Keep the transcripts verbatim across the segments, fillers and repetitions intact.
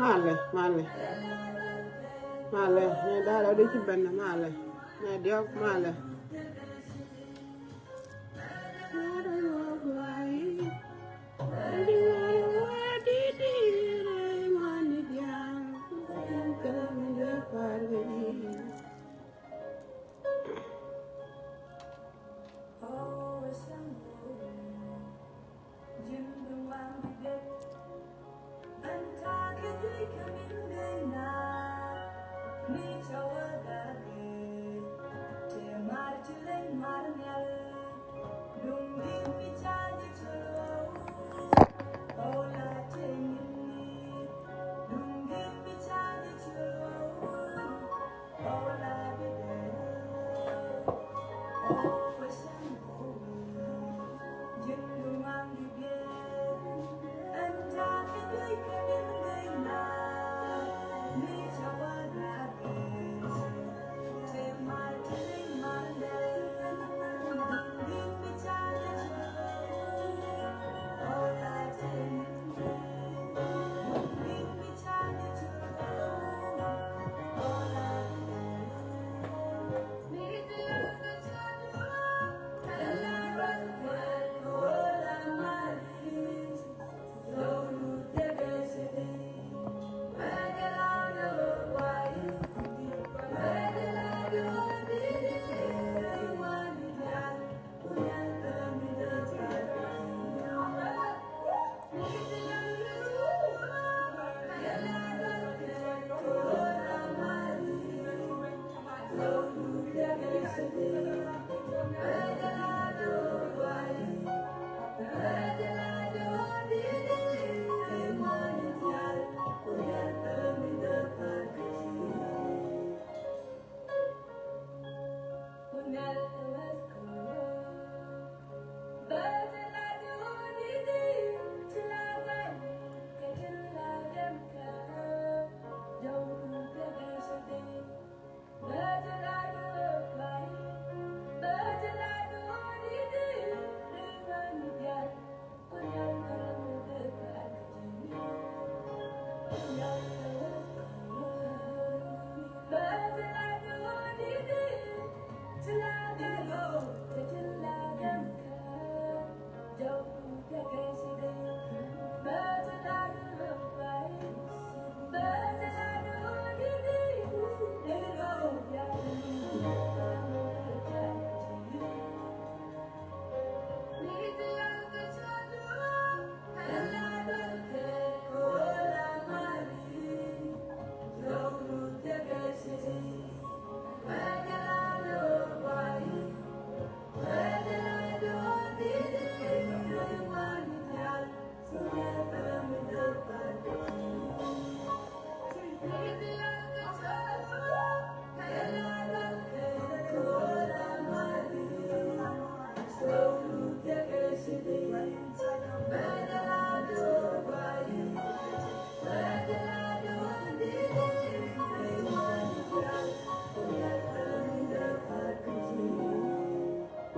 Malɛ, malɛ. Malɛ, nɛ da̱a̱ rɛw di ci ben, malɛ. Nɛ diɔ̱k, malɛ.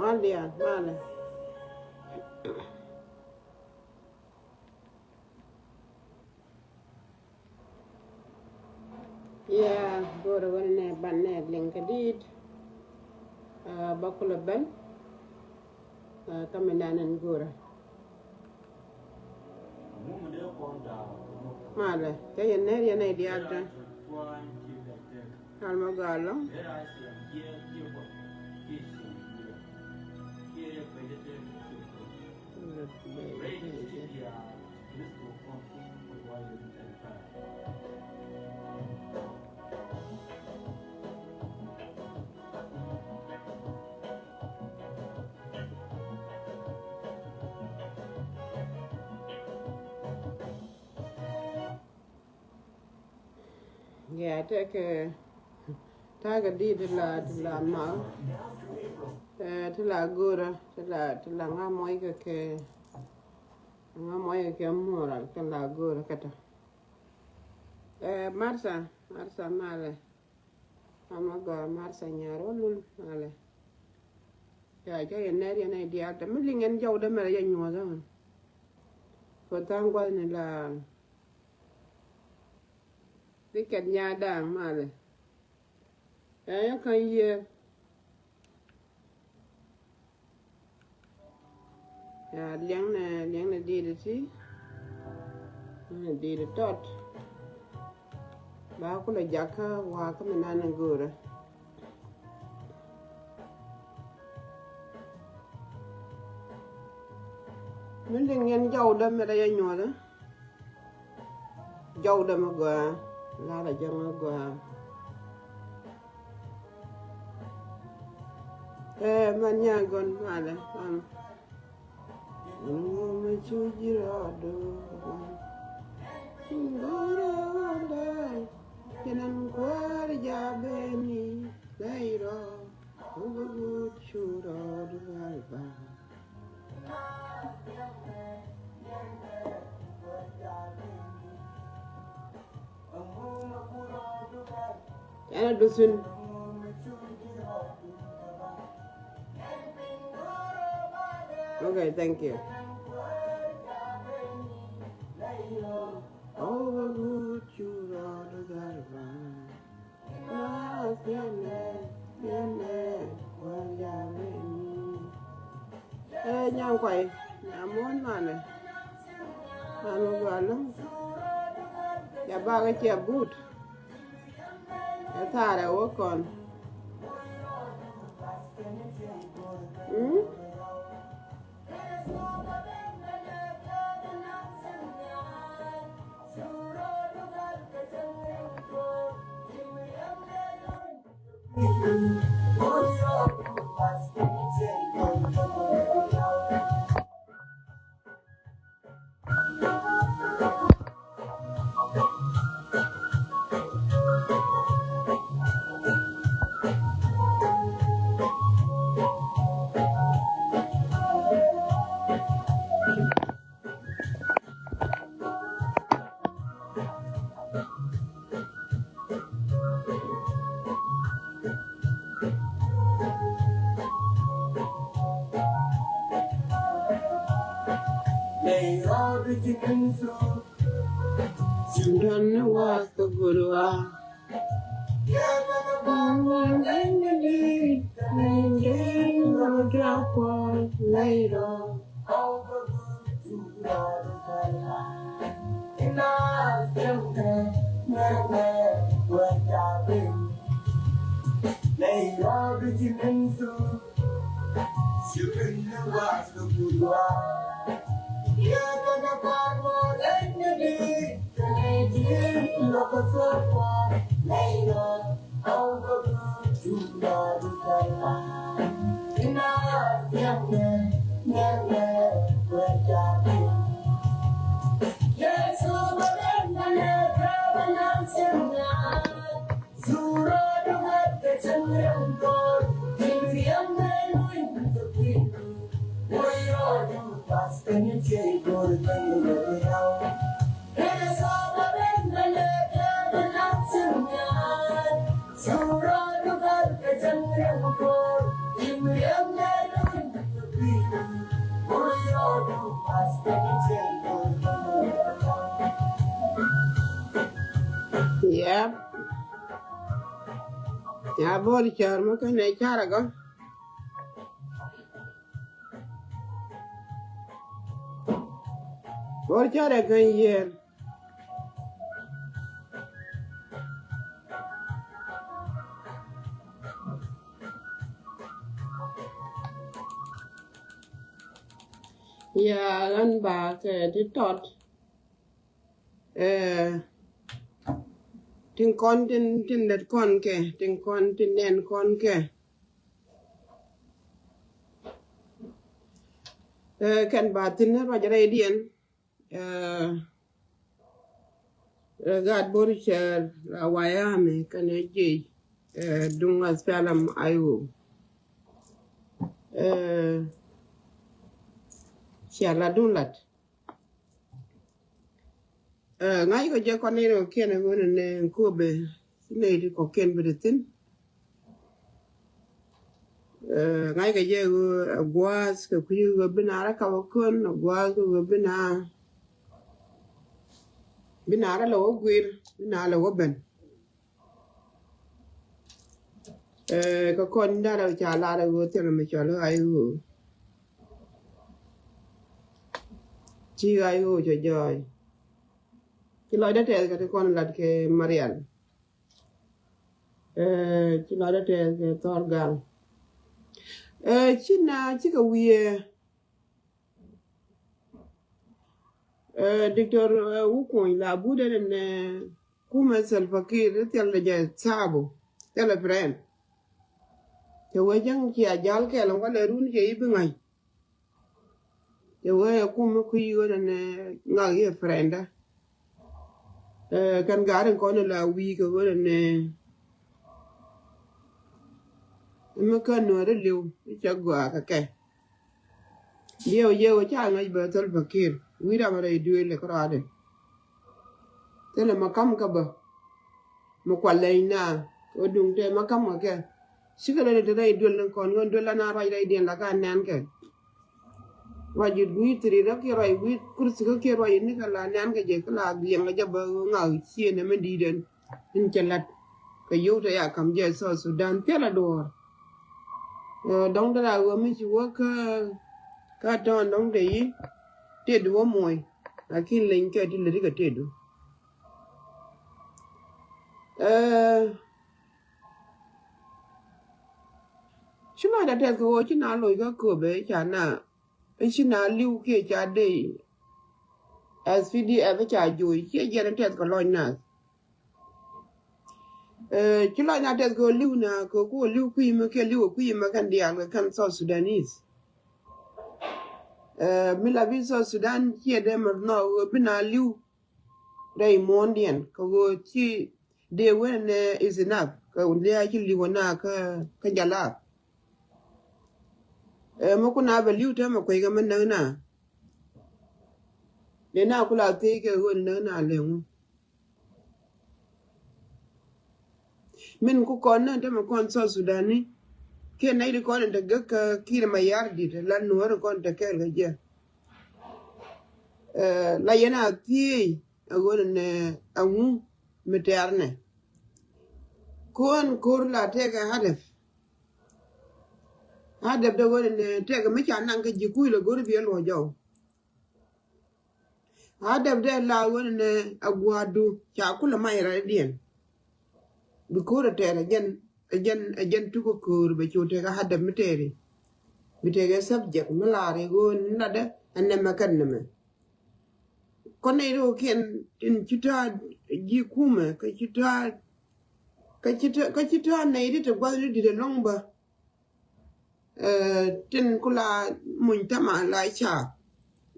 Mal diaal, malɛ. Yeah, go̱o̱rä wänɛ nɛ ban nɛ liŋ kɛ di̱i̱t. Ah, ba kulɛ ben. Ah, kä mi nan ɛn go̱o̱rä. Malɛ, cä yɛn ner yɛn nɛy diaal tɛ. Al ma gɔaa ɛlɔ̱ŋ. Yeah, tekɛ ta̱a̱ kɛ di̱i̱t ti la, ti la ma. Eh, ti la go̱o̱rä, ti la, ti la ŋa mɔc kɛ kɛ, ŋa mɔc kɛ kɛ moral, ti la go̱o̱rä kɛ tɔ. Eh, Martha, Martha malɛ. Ama gɔaa Martha Nyar wä lul malɛ. Ya, cä yɛ nɛr yɛn nɛy diaal tɛ mi liŋ ɛn jɔw dämɛ rɛ yɛ nyuɔ̱th ɛmɛ. Kɛ tha̱a̱ŋ gua̱thni la. Ti kɛt nyaa da̱a̱ŋ malɛ. Ɛ yɛ ka̱n yiëë. Ya liɛŋnɛ, liɛŋnɛ diit ti. Diit tɔt. Ba kulɛ jakä wakä mi nan go̱o̱rä. Min liŋ yɛn jɔwdä mi rɛy anyuɔlä. Jɔwdä mi gɔaa. Lalɛ jɔŋ mi gɔaa. Ɛ mɛn nya gɔn malɛ an. Ɛn cu ji̱ rɔɔdu gɔn. Gɔrɛ wandɛ. Kɛnɛn kuäär jabɛni lɛy rɔ. Wubä guut cu rɔɔdu gal ba. Can I do soon? Okay, thank you. Oh, good, you are the God of mine. Ɛ nyaŋ kuay nyaŋ muɔ̱n manɛ. An mi gɔaa lo̱ŋ. Ya bakɛ cia but. Ɛ thaarɛ wä kɔn. Mm? Sudan ni wath kä gurwa. Yep. Ya bor char ma kene chara go. Bor chara kan yer. Ya ɣän ba kɛ ti tɔt. Ɛ tin kɔn tin tin lät kɔn kɛ tin kɔn tin nɛn kɔn kɛ. Ɛ kɛn ba thin ruac rɛydiɛn. Ɛ ɛ gaat bor cɛɛl la wayami kɛnɛ jiec. Ɛ duŋ aspialam ayo. Ɛ cia la duŋ lat. Ɛ ŋa̱c kɔ jɛ kɔn ni rɔ kiɛn ɛ ɣöö nɛ nɛ kobe ci nɛy ti kɔ kiɛn bi ti thin. Ɛ ŋa̱c kɛ jɛ ɣöö ɛ gua̱a̱th kɛ kui̱ ɣöö bi na rɛ kap ɛ kön ɛ gua̱a̱th kɛ ɣöö bi na Bi naar lɛ wä guir, bi naar lɛ wä ben. Ɛ, kä kɔn in da̱rɛ ca lar ɛ ɣöö thilɛ mi cɔl i̱ I O. Ci I O cɛ jɔɔy. Ci lɔcdä tɛth kɛ ti kɔn lat kɛ Marial. Ɛ, ci lɔcdä tɛth kɛ Thɔr Gal. Ɛ, ci na cikɛ wiee. Ɛ, Diktor, ɛ, Wukuny la budɛ ni nɛ kumɛ Salva Kiir, thil dɛ jɛ thabu, thil dɛ friend. Cɛ wee cäŋ cia jal kɛl ŋualɛ run cɛ i̱ bi ŋa̱c. Cɛ wee ɛ kumɛ kui̱ ɣöö nɛ ŋak yɛ friend. Ɛ, kɛn ga̱r in kɔn in la wi̱i̱ kɛ ɣöö nɛ mi kä nuɔ̱ɔ̱ri li̱w i̱ cɛ gɔaa kɛ kɛ. Diɛw yɛ wä ca ŋäc bä Salva Kiir wi̱i̱ ram rɛy duëël ɛ kärɔaadɛ. Thilɛ ma kam kä bä. Mi kual lɛny na wä duŋ tɛ ma kam kä kɛ. Cikɛ lɛ lɛ ti rɛy duël ni kɔn ɣän duël la na ruac rɛydiɛn la ka nɛn kɛ. Ruac wi̱i̱ thiri rä kiɛ ruac wi̱i̱ kursi kä kiɛ ruac ni kɛ la nɛn kɛ jɛ kä la liɛŋ kɛ jɛ bä ŋak ciënɛ mi di̱i̱dɛn. In cɛ lat kɛ yio̱w te ya ka̱m jɛ South Sudan thilɛ duɔ̱ɔ̱r. Ɛ, dɔ̱ŋ te la ɣöö mi ci wä kä, kä tɔ̱ɔ̱n dɔ̱ŋ te yi tëëdu wä muɔ̱ɔ̱ny. Lakin leny kɛ ti lät kɛ tëëdu. Ɛ, ci lɔcdä tɛth kɛ ɣöö ci na loc kä köpɛ ca na i̱ ci na li̱w kiɛ ca dee S P D F ca joc ciɛ jiɛn tɛth kɛ lɔc nath. Ɛ, ci lɔc na tɛth kɛ li̱w na kɛ ku li̱w kui̱ mɛ kɛ li̱w kui̱ mɛ kɛn diaal kɛ kɛn South Sudanese. Ɛ, mi la bi South Sudan ciɛ dee mɛ nɔ bi na li̱w rɛy muɔ̱ɔ̱ndiɛn kɛ ɣöö ci dee wen nɛ is enough kɛ wun dee a ci li̱w na kä, kä jala. Ɛ, mɛ ku na bɛ li̱w te mɛ kuec kɛ mɛ näk na. Dee na ku la thiec kɛ ɣöö näk na lɛŋu. Min ku kɔn ni te mi kɔn South Sudan ni kiɛ nɛy ti kɔn in te gek kä Kiir Mayardit la nuɔ̱ɔ̱ri kɔn te kɛɛl kɛ jɛ. Ɛ, la yɛn a thiec a ɣöö nɛ aŋu mi tɛɛr nɛ. Kɔn ko̱r la tɛkɛ hadaf. Hadaf de ɣöö nɛ tɛkɛ mi ca naŋ kä ji̱ kuc la go̱r biɛ luɔ̱c jɔw. Hadaf dɛ la ɣöö nɛ a gua̱a̱du ca kulɛ mac rɛydiɛn. Bi ko̱r a tɛɛr a jɛn, a jɛn, a jɛn tukä ko̱r bɛ cu tɛkɛ hadaf mi tɛɛri. Bi tɛkɛ subject mi laari ɣöö ni latdɛ a nɛmɛ kɛn nɛmɛ. Kɔn nɛy ri ɣöö kiɛn tin ci ta̱a̱ ji̱ kumɛ kä ci ta̱a̱, kä ci ta̱a̱, kä ci ta̱a̱ nɛy ri te gua̱th ni di̱t ɛlɔ̱ŋ bä. Ɛ, tin ku la muny tama la ca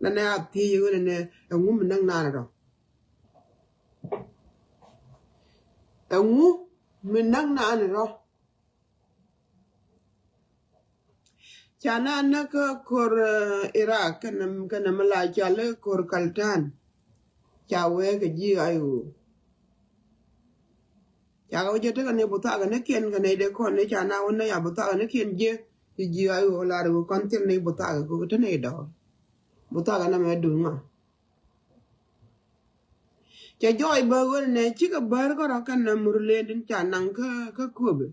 la nɛ a thiec ɣöö nɛ ɛŋu mi näk naan rɔ. Ɛŋu mi näk naan rɔ. Ca na näk kä ko̱r, ɛ, Iraq kɛnɛ, kɛnɛ mi la cɔal i̱ ko̱r Kaltan. Ca wee kɛ ji̱ I O. Ca kɛ wä jɛ tekɛ ni buthakä ni kiɛn kɛ nɛy dee kɔn ni ca na wä ni ya buthakä ni kiɛn jiɛ. Ci ji̱ I O lar wä kɔn thil ni buthakä kɛ wä te ni dɔɔr. Buthakä na mɛ duŋ ŋa. Cɛ jɔɔc bä ɣöö nɛ cikɛ bär kärɔ kɛn na mur lëë din ca naŋ kä, kä köpɛ.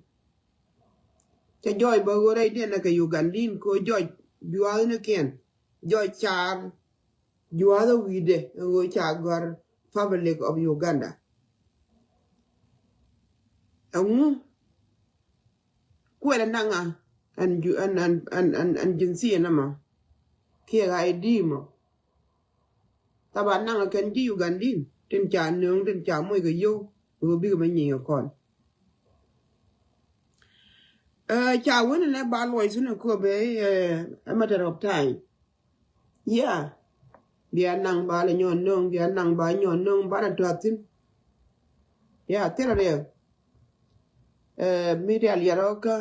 Cɛ jɔɔc bä ɣöö rɛydiɛn ɛ kɛ Ugandin kɛ ɣöö jɔɔc jua̱a̱th ni kiɛn. Jɔɔc car jua̱a̱th ɛ wi̱i̱dɛ ɛ ɣöö ca gɔ̱r Republic of Uganda. Ɛŋu kuɛl ɛ naŋa ɛn ju-, ɛn, ɛn, ɛn, ɛn, ɛn jinsia nɛmɔ kiɛ I D mɔ. Thaban naŋ kɛn ji̱ Ugandin tin ca nööŋ tin ca moc kɛ yio̱w kɛ ɣöö bikɛ bä nyieny kɛ kɔn. Ɛ, ca wen nɛ ba luɔc thin ɛ köpɛ, ɛ, a matter of time. Yeah. Bia naŋ ba lɛ nyɔn nööŋ, bia naŋ ba nyɔn nööŋ ba lɛ tɔ̱a̱ thin. Yeah, thil riɛk. Ɛ, mi rial yɛr ɔ kä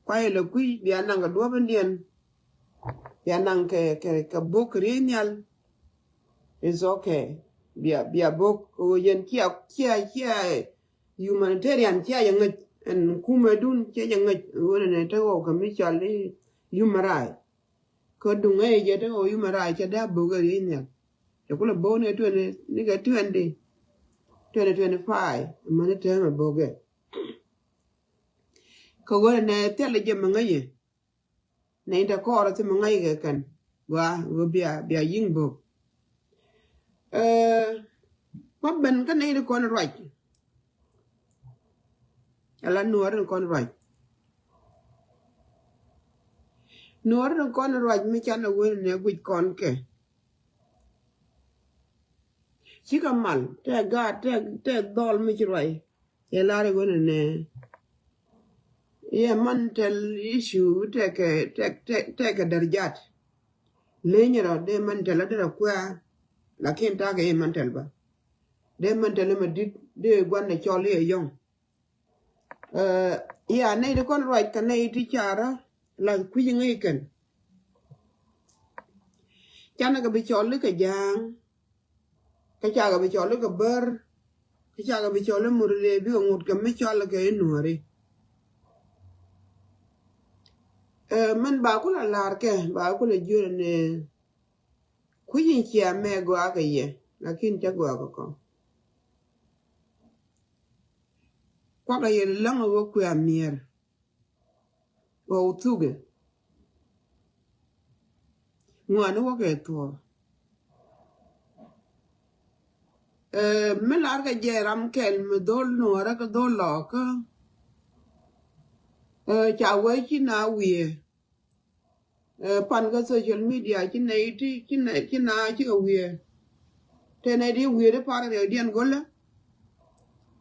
kuay lɛ kui̱ bia naŋ kɛ duɔ̱p in diɛn. Bia naŋ kɛ, kɛ, kɛ bok kɛ riey nhial. It's okay. Bia, bia bok kɛ ɣöö yɛn cia, cia, cia humanitarian cia yɛ ŋäc. Ɛn kumɛ dun cia yɛ ŋäc. Ɣöö nɛ te ɣɔw kɛ mi cɔal i̱ human right. Kä duŋ ɛ jɛ te ɣɔw human right cɛ dee a bok kɛ riey nhial. Cɛ kulɛ bo̱o̱n kɛ twenty, ni kɛ twenty, twenty twenty-five, amäni täämɛ bo̱o̱kɛ. Kɛ ɣöö nɛ thilɛ jɛ mi ŋäcɛ. Nɛy te kɔɔr thi mi ŋa̱c kɛ kɛn gua ɣöö bia, bia yi̱ŋ bo̱o̱k. Ɛ, ma ben kä nɛy ti kɔn ruac. Ala nuɔɔri ni kɔn ruac. Nuɔɔri ni kɔn ruac mi canɛ wen nɛ guic kɔn kɛ. Cikɛ mal tɛ gaat tɛ, tɛ dhɔl mi ci ruac. Cɛ lar i̱ ɣöö nɛ nɛ yɛ mental issue tɛkɛ, tɛk, tɛk, tɛkɛ darajat. Leny rɔ dee mental a derɛ kuɛ̈ɛ̈. Lakin takɛ i̱ mental bä. Dee mental ma di̱t dee gua̱n ɛ cɔl i̱ ɛ yɔ̱ŋ. Ɛ, ya nɛy ti kɔn ruac kɛ nɛy ti carä la kui̱c ŋäc kɛn. Canɛ kɛ bi cɔl i̱ kɛ ja̱a̱ŋ. Kä cakɛ bi cɔl i̱ kɛ bär. Kä cakɛ bi cɔl i̱ murle bikɛ ŋut kɛ mi cɔl kɛ i̱ nuɔ̱ɔ̱ri. Ɛ, mɛn ba kulɛ la̱r kɛ, ba kulɛ jiöl ni kui̱c in cia mɛ gɔaa kɛ yɛ, lakin cä gɔaa kɛ kɔn. Kuakɛ yɛ läŋ ɛ wä kuɛ amiɛr. Wä wä thukɛ. Ŋuani wä kɛ thuɔ̱ɔ̱r. Ɛ, mi lar kɛ jɛ ram kɛl mi dhol nuɔrä kɛ dhol lɔkä. Ɛ, ca wee ci na wiee. Ɛ, pan kä social media ci nɛy ti, ci nɛy, ci na ci kɛ wiee. Te nɛy ti wiee ti par riɛkdiɛn golä.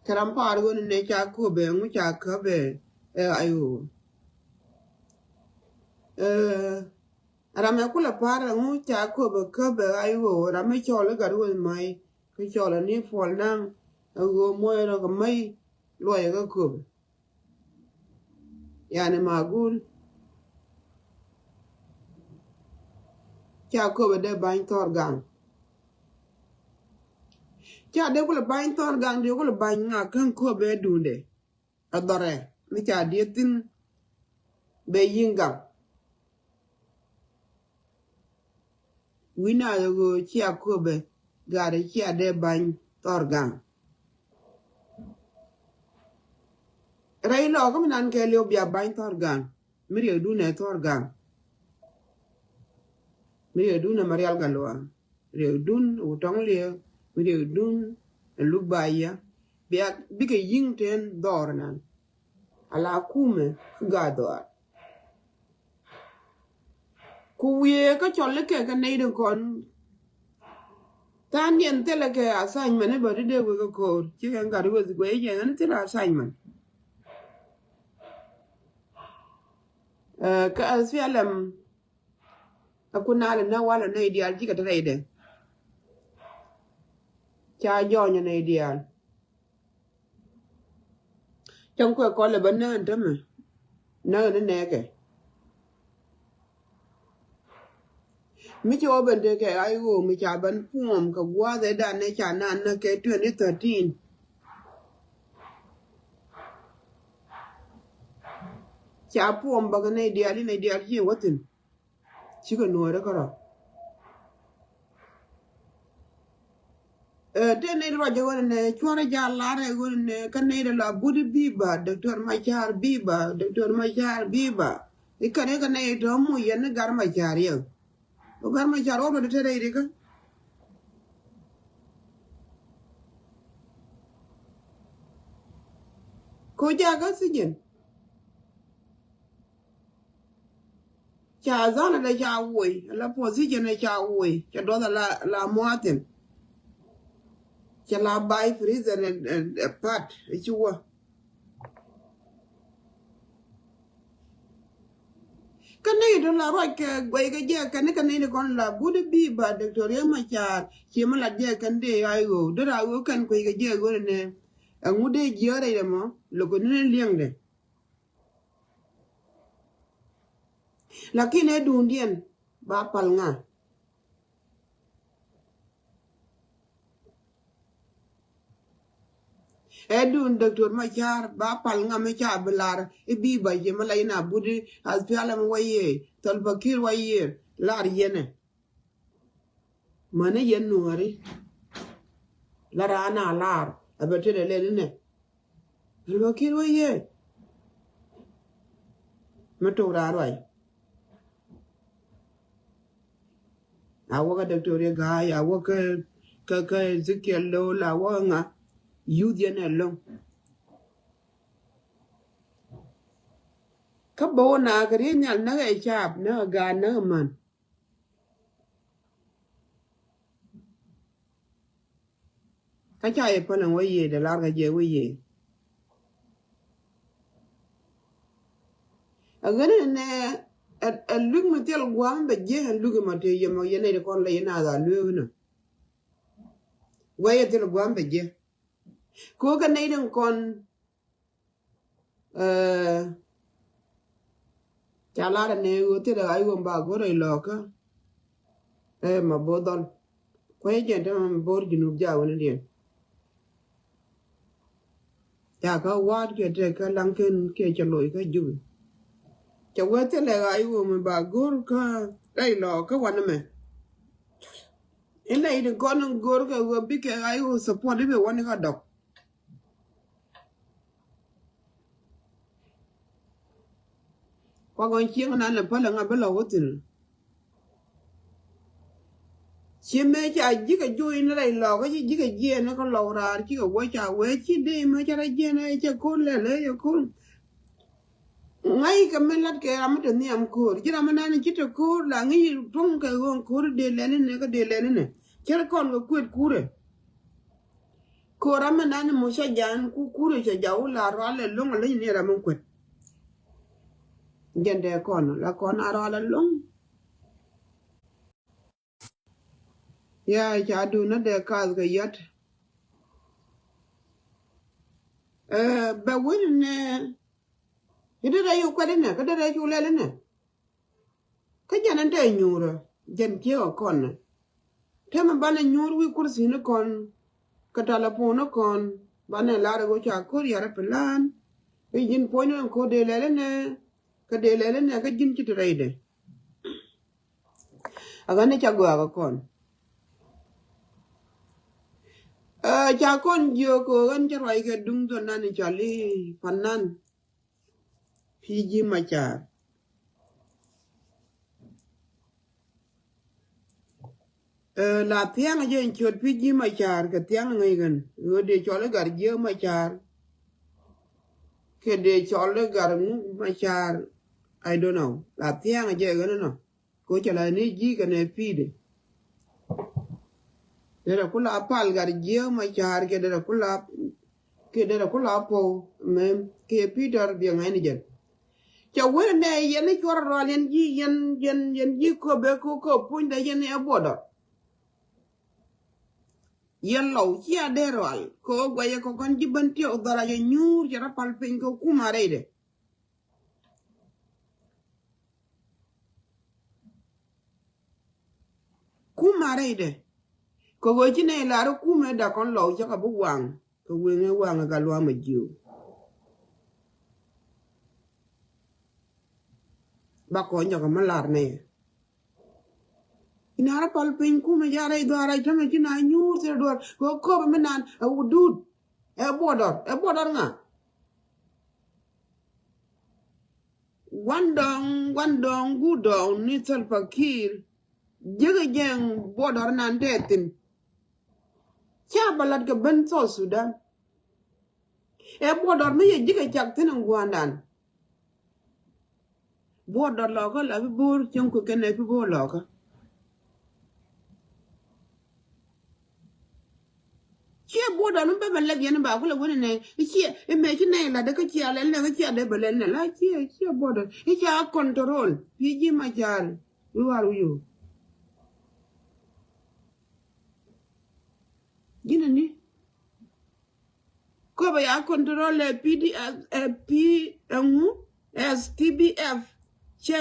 Kɛ ram par ɣöö ni nɛ ca köpɛ ŋu ca köpɛ, ɛ, ay ɣöö. Ɛ, ram ɛ kulɛ par ŋu ca köpɛ köpɛ ay ɣöö ram ɛ cɔl i̱ gat weth ma̱y. Kä cɔl ani puɔl naŋ ɛ ɣöö muɔc rɔ kɛ ma̱y luɔyɛ kä köpɛ. Yani magul. Ca köpɛ dee ba̱ny thɔr gaŋ. Ca dee kulɛ ba̱ny thɔr gaŋ dee kulɛ ba̱ny ŋa kä köpɛ duundɛ. A dhɔrɛ mi ca dieth thi̱n bɛ yi̱ŋ gaŋ. Wi̱na ɣöö cia köpɛ gat cia dee ba̱ny thɔr gaŋ. Rɛy lɔɔkä mi nan kɛ liw bia ba̱ny thɔr gaŋ. Mi riɛkdun ɛ thɔr gaŋ. Mi riɛkdun ɛ Marial Gatluak. Riɛkdun ɛ Wutɔŋ Liɛk. Mi riɛkdun ɛ Luk Baya. Bia bikɛ yi̱ŋ ten dhɔr nan. Ala kumɛ kä gaa dhɔaar. Ku wiee kä cɔl ikɛ kɛ nɛy di kɔn. Tha̱a̱ŋ diɛn thilɛ kɛ assignment i̱ bä ti dee wek kä ko̱o̱r. Cikɛ gat weth guɛy jɛ ɣän thilɛ assignment. Ɛ, kä S P L M. Ɛ kun naalɛ nä walɛ nɛy diaal cikɛ te rɛydɛ. Ca jɔɔnyɛ nɛy diaal. Cäŋ kuɛ kɔlɛ bä nään tämɛ. Nään ni nɛɛkɛ. Mi ci wä ben tekɛ ay ɣöö mi ca ben puɔm kɛ gua̱a̱th ɛ dan nɛ ca naan nä kɛ twenty thirteen. Ca puɔm bä kɛ nɛy diaal i̱ nɛy diaal ci wä thi̱n. Cikɛ nuɔɔri kärɔ̱. Ɛ, te nɛy ruac ɛ ɣöö nɛ cuɔ̱rɛ jaal lar ɛ ɣöö nɛ kä nɛy dɛ la but i̱ bi̱i̱ ba, Doctor Macar bi̱i̱ ba, Doctor Macar bi̱i̱ ba. I̱ kɛn i̱ kä nɛy tɔ̱ mu yɛn i̱ Gat Macar yɛ. Ɣöö Gat Macar ɣɔw tɔ̱ te rɛy rikä. Ko jakä sijin. Ca dhɔl ala ca woc, ala position ala ca woc, ca duɔth ala, ala muathin. Ca la bay prison ɛ, ɛ, ɛ pat, ɛ ci wä. Kä ni dun la ruac kɛ guɛy kɛ jɛ kɛ ni kɛ ni ni kɔn la but i̱ bi̱i̱ ba Doctor Riek Machar, ci mi la jɛ kɛn dee ay ɣöö, dee ra ɣöö kɛn kuec kɛ jɛ ɣöö ni nɛ. Ɛŋu dee jiäärɛ yɛ mɔ, lo̱k kɛ ni ni liɛŋdɛ. Lakin ɛ duundiɛn ba pal ŋa? Ɛ duun Doctor Machar ba pal ŋa mi ca bi lar i̱ bi̱i̱ ba jiɛ mi la in a but i̱ aspialam wa yiëë, Salva Kiir wa yiëë, lar yɛnɛ. Mäni yɛn nuääri. La raan a lar a bɛ tetdɛ lɛl inɛ. Salva Kiir wä yee. Mi tok raan ruac. A wä kä Doctor Yek Gai, a wä kä, kä, kä Ezekiel Lol, a wä kä ŋa. Youth yɛn ɛ loŋ. Kä bä wä na kɛ riey nhial näk ɛ caap, näk ɛ gaat, näk ɛ män. Kä ca yɛ päl ɛn wä yee, dee lar kä jɛ wä yee. Ɛ ɣän ɛnɛ, ɛ, ɛ lui̱k mi thil gua̱a̱m bɛ jiɛ, ɛ lui̱k ɛmɔ tëë yɛ mɔ yɛn nɛy ti kɔn lɛ yɛn a dha lueek inɔ. Wee yɛ thil gua̱a̱m bɛ jiɛ. Kɛ ɣöö kɛ nɛy ti kɔn Ɛ, ca lar ɛ nɛ ɣöö thilɛ ɣa̱c ɣöö ba go̱r rɛy lɔ̱ɔ̱kä. Ɛ, ma bo̱o̱r dhɔl. Kuecɛ jɛn te ma bo̱o̱r Junub jaak wä ni diɛn. Ca kä wa̱a̱t kɛ te kä laŋ ken kɛ cɛ loc kä Jubi. Cɛ wee thilɛ ɣa̱c ɣöö mi ba go̱r kä rɛy lɔ̱ɔ̱kä wanɛ mɛ. Inɛ it in kɔn in go̱r kɛ ɣöö bikɛ ɣa̱c ɣöö support i̱ bi wä ni kä dɔk. Kua gɔn cieŋ nan lɛ pälɛ ŋa bi lɔ wä thi̱n. Ci mëë ca ji̱kɛ jo̱o̱c ni rɛy lɔɔkä, ci ji̱kɛ jiɛɛn ni kä lɔw raar cikɛ wä ca wee ci dee mëë ca rɔ jiɛɛn ni cɛ ko̱r lɛl ëë cɛ ko̱r. Ŋa̱c kɛ mi la̱t kɛ ram mi te nhiam ko̱r. Ji̱ ram mi nan ci te ko̱r la ŋi̱i̱c tuɔ̱ŋ kɛ ɣöö ko̱r dee lɛl inɛ kä dee lɛl inɛ. Cär kɔn kɛ kuet kurɛ. Ko̱r ram mi nan mɔ ca jan ku kurɛ ca jaw la rual ɛlɔ̱ŋ a leny ni ram mi kuet. Jɛn dee kɔn la kɔn a rual ɛlɔ̱ŋ. Ya ca duun ni dee kath kɛ yat. Ɛ, bɛ wen inɛ. I̱ derɛ yuk kuɛt inɛ kä derɛ cu lɛl inɛ. Kä jɛn ɛn te nyuurä jɛn kiɛ ɔ kɔn. Te mi banɛ nyuur wi̱i̱ kursi ni kɔn. Kä talapon ni kɔn banɛ lar ɛ ɣöö ca ko̱r yar ɛ plan. I̱ ji̱n puɔ̱ny ni ko̱r dee lɛl inɛ. Kä dee lɛl inɛ kä ji̱n ci ti rɛydɛ. A ɣän i̱ ca gɔaa kä kɔn. Ɛ, ca kɔn jiök ɣöö ɣän cä ruac kɛ duŋ dhɔn nan i̱ cɔl i̱ panan. Pi ji̱ Macar. Ɛ, la thiaŋ jɛ in ciöt pi ji̱ Macar kɛ thiaŋ ŋäc ɣän. Ɣöö dee cɔl i̱ gar jiäk Macar. Kɛ dee cɔl i̱ gar ŋuk Macar. I don't know. La thiaŋ jɛ ɣän inɔ. Ko cɛ la ni ji̱ kɛ nɛ pi̱i̱dɛ. Derɛ kula pal gar jiäk Macar kɛ derɛ kula, kɛ derɛ kula pɔw mɛ kɛ Peter biɛ ŋa̱cni jɛn. Cɛ wen nɛ yɛn ni cuɔr rɔal yɛn ji̱ yɛn, yɛn, yɛn ji̱ köpɛ ko köp puɔ̱nydɛ yɛn ɛ buɔdɔ. Yɛn lɔw cia dee rɔal kɛ ɣöö guɛcɛ kɛ kɔn ji̱ ben tiɛw dhɔra cɛ nyuur cɛ rɔ pal piny kɛ kum a rɛydɛ. Kum a rɛydɛ. Kɛ ɣöö ci nɛy lar i̱ kumɛ dak kɔn lɔw cä kɛ bi waŋ kɛ weŋɛ waŋ ɛ gal luaam ɛ jiöw. Ba kɔn jɔkɛ mi lar nɛy. Inarä pal piny kumɛ ja rɛy dhuaar rɛy tämɛ ci na nyuur thil duɔr kɛ ɣöö köpɛ mi nan ɛ wudut. Ɛ buɔdɔr, ɛ buɔdɔr ŋa? Gua̱ndɔɔŋ, gua̱ndɔɔŋ, gua̱ndɔɔŋ ni Salva Kiir. Jiäkä jɛɛŋ buɔdɔr nan tɛth thi̱n. Ca bä la̱t kɛ ben South Sudan. Ɛ buɔdɔr mi yɛ ji̱ kɛ cak thi̱n in gua̱a̱ndan. Buɔdɔr lɔkä la bi bo̱o̱r cieŋ kui̱ kɛn ɛ bi bo̱o̱r lɔkä. Ciɛ buɔdɔr mi bä bɛ lɛk yɛn ba kulɛ wen inɛ i̱ ciɛ i̱ mɛ ci nɛy lat dee kä ciɛ lɛl nɛ kä ciɛ dee bɛ lɛl nɛ la ciɛ ciɛ buɔdɔr i̱ ca control pi̱i̱ ji̱ Macar. Wi̱i̱ war wi̱i̱. Ji̱n ani. Köpɛ ya control ɛ P D F, ɛ P, ɛŋu, S P D F. Cɛ,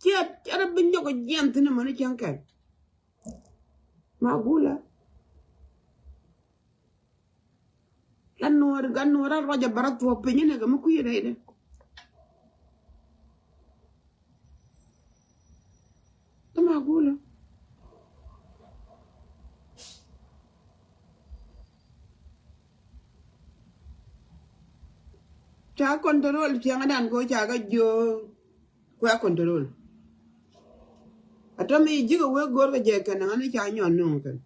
cɛ, cɛ rɔ bi nyɔk jiɛn thi̱n ɛmɔni cäŋ kɛl. Magula. Gan nuɔr, gan nuɔr a ruac a bɛ rɔ thuɔp piny ni kɛ mi kui̱ rɛydɛ. Kä magula. A control ciɛŋädan kɛ ɣöö ca kɛ jiök kuɛ control. A tɔ̱ mi ji̱ kɛ wee go̱o̱r kɛ jɛ kɛn ɣän ca nyɔn nuŋ kɛn.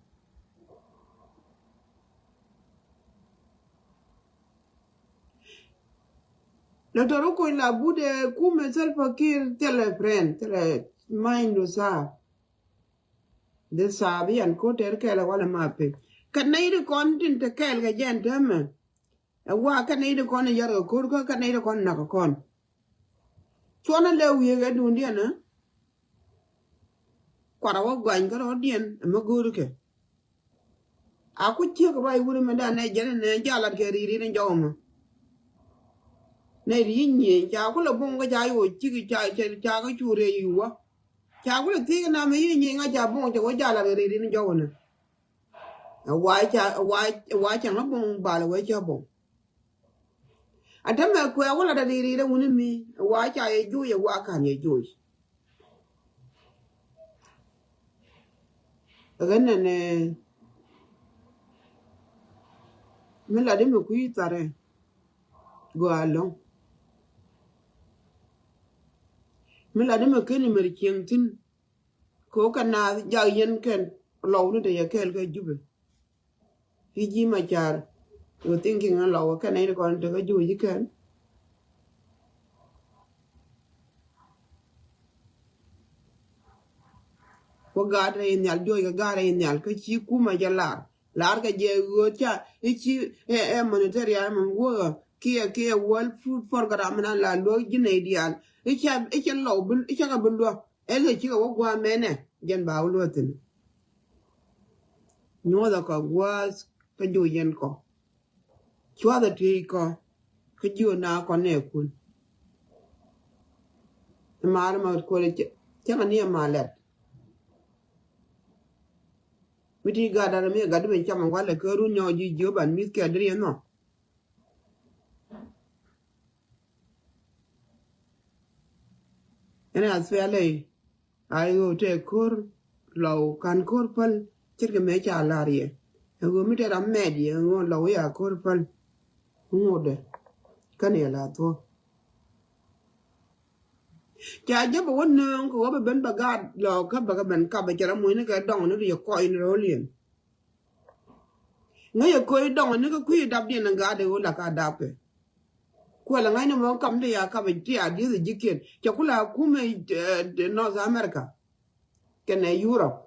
Doctor Ukony la but ɛ kumɛ Salva Kiir thilɛ friend, thilɛ mind du saab. Dhi saab yan ko̱r tɛr kɛɛl ɛ walɛ ma pek. Kɛ nɛy di kɔn tin te kɛɛl kɛ jɛn täämɛ. Ɛ wa kɛ nɛy di kɔn ɛ yar kɛ ko̱r kä kɛ nɛy di kɔn nak kɛ kɔn. Cuɔnɛ lɛ wiee kɛ duundiɛn ɛ. Kuarɛ wä gɔany kä rɔɔdiɛn ɛmɛ go̱o̱ri kɛ. A ku ciek ruac wuri mɛ dan nɛ jɛn nɛ jalat kɛ ri̱i̱ri̱ ni jɔw mɛ. Nɛ ri̱i̱ nyieny ca ku lɛ boŋ kä ca yoc cik ca ca ca kä cu rɛy yuwä. Ca ku lɛ thiek na mɛ yi̱ nyieny ŋa ca boŋ ca wä jalat kɛ ri̱i̱ri̱ ni jɔw nɛ. Ɛ wa ca ɛ wa ɛ wa ca ŋa boŋ bal ɛ wee ca boŋ. A tämɛ kuɛ wä lat a ri̱i̱ri̱ rɛ wuni mi ɛ wa ca yɛ joc ɛ wa ka̱n yɛ joc. Ɛ ɣän nɛnɛ mi lat imɛ kui̱ tharɛ gɔaa ɛlɔ̱ŋ. Mi lat imɛ ken imɛ ri cieŋ thi̱n. Kɛ ɣöö kɛ naath jak yɛn kɛn lɔw ni te yɛ kɛɛl kɛ Jubɛ. I̱ ji̱ Macar, you thinking in lɔw kɛn nɛy ti kɔn tekä juuc ikɛn. Wä gaat rɛy nhial, juɔc kɛ gaat rɛy nhial kä ci kumɛ jɛ lar. Lar kɛ jɛ ɣöö ca i̱ ci ɛ ɛ humanitarian mɛ wä kiɛ kiɛ World Food Program na la luäk ji̱ nɛy diaal. I̱ ca i̱ ca lɔw bi i̱ ca kɛ bi luäk. Ɛ lɛ cikɛ wä gua̱a̱th mɛnɛ jɛn ba wä luäk thi̱n. Nyuɔ̱thɛ kɔ gua̱a̱th kä jiö yɛn kɔ. Cua̱thɛ tiey kɔ kä jiö na kɔ nɛ kun. Ɛ ma̱a̱r ma kuɔlɛ cä cä ŋa ni ɛ ma̱a̱r lɛt. Mi ti gat darɛ mi ɛ gat di ben cam ɛ walɛ kä run nyɔk ji̱ jiö ban mi̱th kɛ diri ɛ nhɔ. Ɛn a thuɛl ɛ a i̱ ɣöö tɛ ko̱r lɔw ka̱n ko̱r päl ce̱tkɛ mëë ca la̱r yɛ. Ɛ ɣöö mi tɛ ram mɛɛt yɛ ɣöö lɔw i̱ a ko̱r päl. Ŋotdɛ kän yɛ la thuɔ̱k. Ca jɛ bɛ wä nööŋ kɛ wä bɛ ben bɛ gaat lɔw kä bɛ kɛ ben kap bɛ cɛ ram mucni kɛ dɔŋ ni kɛ yɛ kɔc ni ro̱o̱liɛn. Ŋäc ɛ köc dɔŋ ni kä kui̱ dapdiɛn in gaat ɛ ɣöö la ka dapkɛ. Kuɛl ɛ ŋa̱cni mɔ kam ti ya kap ti a dieth ɛ ji̱kiɛn cɛ ku la kumɛ, eh, North America kɛnɛ Europe.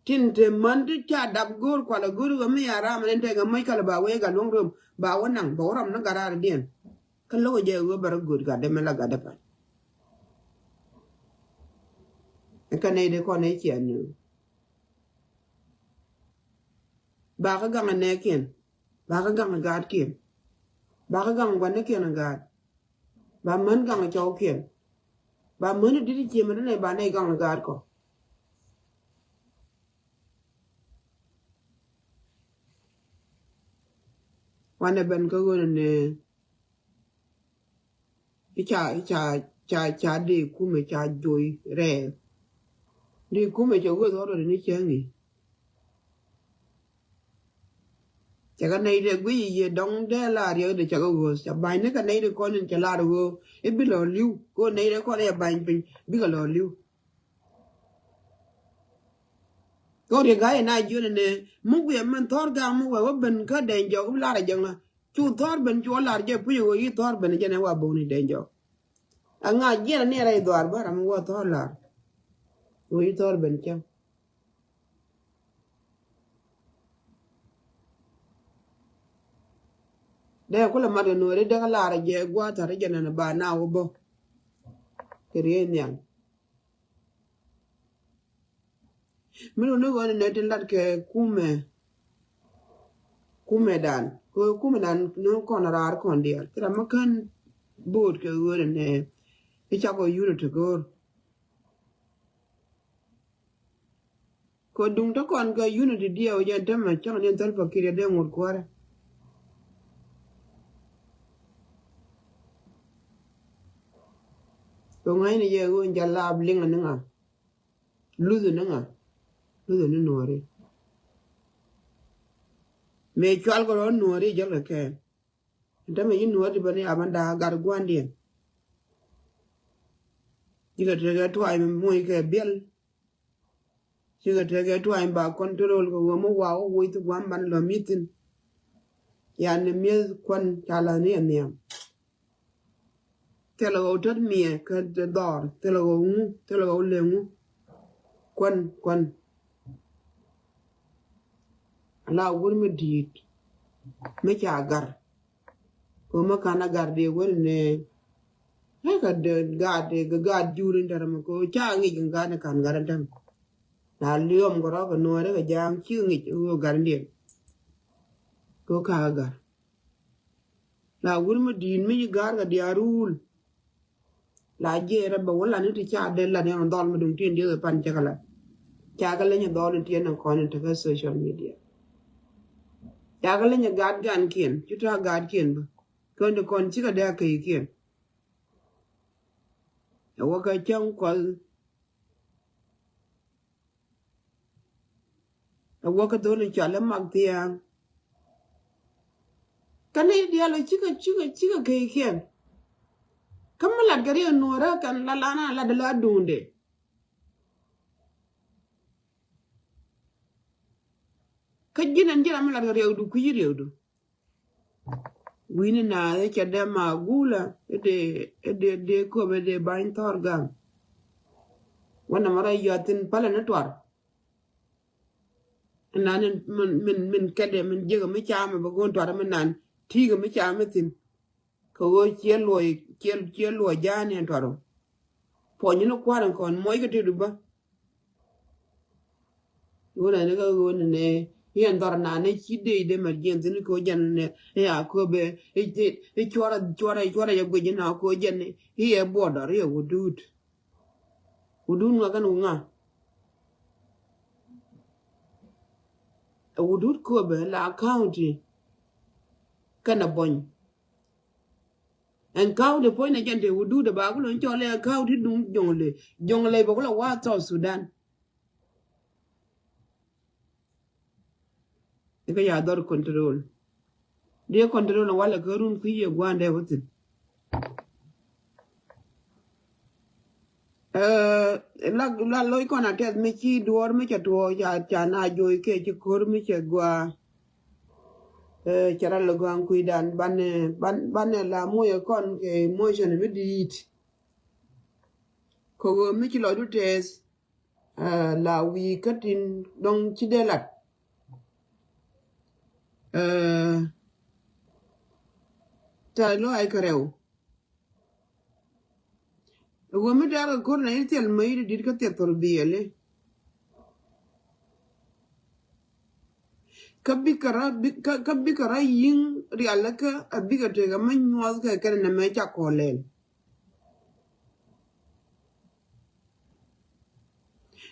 Tin te män ti ca dap go̱o̱r kual ɛ go̱o̱r ɣä mi ya ram ɛn tɛkɛ mäc kal ba wee gat luäŋ röm ba wä naŋ ba wä rɔm ni gat raar diɛn. Kä lo̱k ɛ jɛ ɣöö bɛ rɔ go̱o̱r gat dee mɛ la gat dee pan. Ɛ kɛnɛ dee kɔn ɛ ciɛ ni. Ba kä gaŋ ɛ nɛɛkiɛn, ba kä gaŋ ɛ gaatkiɛn, ba kä gaŋ ɛ gua̱nikiɛn ɛ gaat, ba män gaŋ ɛ cɔwkiɛn, ba män ɛ di̱t ɛ ciëmɛ ti nɛy ba nɛy gaŋ ɛ gaatkɔ. Wanɛ ben kä ɣöö nɛ i̱ ca i̱ ca ca ca dee kumɛ ca joy rɛɛ. Dee kumɛ cɛ wee dhɔr rɔ ni cäŋ i̱. Cɛ kɛ nɛy dee guic i̱ yɛ dɔ̱ŋ dee la riɛk dee cɛ kɛ ɣööth cɛ ba̱ny ni kɛ nɛy dee kɔn in cɛ lar ɣöö i̱ bi lɔ li̱w kɛ ɣöö nɛy dee kɔn i̱ yɛ ba̱ny piny bikɛ lɔ li̱w. Kɛ ɣöö riɛk ga̱a̱c in a jiön inɛ mi guiɛ min thɔ̱r ga̱a̱ŋ mi wɛ wä ben kä dɛny jɔk i̱ bi lar a jɛŋ la cu thɔ̱r ben cu wä lar jɛ puc ɣöö i̱ thɔ̱r ben jɛn ɛ wa bo̱o̱ni dɛny jɔk. Aŋa jiɛn ani rɛy dhɔaar bä ram mi wä thɔ̱r lar ɣöö i̱ thɔ̱r ben cäŋ. Dee kulɛ mat kɛ nuɔri dee kä lar jɛ gua̱a̱th thar jɛ nɛn ba na wä bä. Kɛ riey nhial. Mi luni ɣöö ni nɛ tin lat kɛ kumɛ. Kumɛ dan kɛ kumɛ dan ni kɔn raar kɔn diaal kira mi kän bo̱o̱t kɛ ɣöö ni nɛ. I̱ cakɔ unity go̱o̱r. Kɛ duŋ te kɔn kɛ unity diɛw jɛn te mɛ cäŋ ni Salva Kiir yɛ dee ŋot kuäärä. Kɛ ŋa̱cni yɛ ɣöö jɛ laap liŋä ni ŋa. Luthä ni ŋa? Luthä ni nuɔ̱ɔ̱ri. Mëë cual kɛ rɔ nuɔ̱ɔ̱ri jäl kɛ kɛɛl. Tämɛ ji̱ Nuɔ̱ɔ̱r ti bä ni a bän da̱a̱ gat gua̱ndiɛn. Cikɛ tekɛ tuaany mi moc kɛ biɛl. Cikɛ tekɛ tuaany ba control kɛ ɣöö mi waw woc thi gua̱a̱m ban lɔ mi̱th thi̱n. Yan ni mi̱eth kuän ca la̱th ni ɛ nhiam. Thilɛ ɣɔw tät miɛ kä dhɔr, thilɛ ɣɔw ŋu, thilɛ ɣɔw lɛ ŋu. Kuän, kuän. La wur mi di̱i̱t mi ca gar. Kɛ mi ka̱n a gar dee wen nɛ. Ɛ kɛ dee gaat dee kɛ gaat jur in tɛr mi kɛ ca ŋic in gaat ni ka̱n gar in tɛm. Na liɔm kɛ rɔ kɛ nuɔ̱ɔ̱rɛ kɛ ja̱a̱ŋ ci ŋic ɣöö gar in diɛn. Kɛ ka gar. La wur mi di̱i̱t mi ci ga̱r kɛ diaal rul. La jiɛɛr rɛ bɛ wä lan ni ti ca dee lan ni ɣän dhɔl mi duŋ tin dieth pan cɛ kɛ lan. Ca kɛ leny dhɔl ni tiɛn ni kɔn in tekɛ social media. Ca kɛ leny gaat gankiɛn ci ta̱a̱ gaatkiɛn bä. Kɛn ti kɔn cikɛ dee a kɛykiɛn. Ɛ wä kɛ cäŋ kuɔth. Ɛ wä kä dhol in cɔal i̱ mak thia̱a̱ŋ. Kä nɛy diaal ɔ cikɛ cikɛ cikɛ kɛykiɛn. Kä mi lat kɛ riɛk nuɔ̱ɔ̱rä kɛn la lan a lat la duŋdɛ. Kä ji̱n ɛn ji̱n ram mi lat kɛ riɛkdu kui̱ riɛkdu. Wi̱ni naath i̱ cɛ dee ma gula i̱ dee i̱ dee dee köp i̱ dee bany thɔr gam. Wä nɛmɛ rɔ yɔathin pälɛ ni tuar. Inan min min min kɛdɛ min jiäkä mi camɛ bɛ go̱o̱n tuar mi nan ti̱i̱kä mi camɛ thi̱n. Kɛ ɣöö ciɛ luɔc ciɛ ciɛ luɔc ja̱a̱n yɛn tuar. Puɔ̱ny ni kua̱r in kɔn muɔc kɛ tetdu bä. Wun ani kä ɣöö ni nɛ iɛn dhɔr na nɛ ci dee dee mɛ jiɛn thin kɛ ɣöö jɛn nɛ i̱ a köpɛ i̱ cuarɛ cuarɛ cuarɛ jɛ guic in a kɛ ɣöö jɛn i̱ ɛ buɔdɔr i̱ ɛ wudut. Wudut ŋa kɛn wu ŋa? Ɛ wudut köpɛ la county kɛn ɛ bɔny. Ɛn county puɔ̱ny na jɛn te wudut ɛ ba ku lony cɔl ɛ county duŋ Jonglei. Jonglei bɛ ku la wa South Sudan. Ikä ya dhɔr control. Diɛ control walɛ kä run kui̱ yɛ gua̱a̱ndɛ wä thi̱n. Ɛ la la loc kɔn a tɛth mi ci duɔ̱ɔ̱r mi ca tuɔɔk ca ca na joc kɛ ci ko̱r mi cɛ gua̱a̱. Ɛ cɛ ral lɛ gua̱a̱ŋ kui̱dan banɛ ban banɛ la moc ɛ kɔn kɛ emotion mi di̱i̱t. Kɛ ɣöö mi ci lɔcdu tɛth. Ɛ la wi̱i̱ kä tin dɔ̱ŋ ci dee lat. Ɛ tɛth lɔaac kɛ rɛw. Ɛ ɣöö mi dee kɛ ko̱r na i̱ thil mäc di di̱t kä thil thol biɛli. Kä bikɛ rɔ kä bikɛ rɔ yi̱ŋ rialikä a bikɛ tekɛ mi nyuɔth kɛ kɛn nɛmɛ ca kɔlɛl.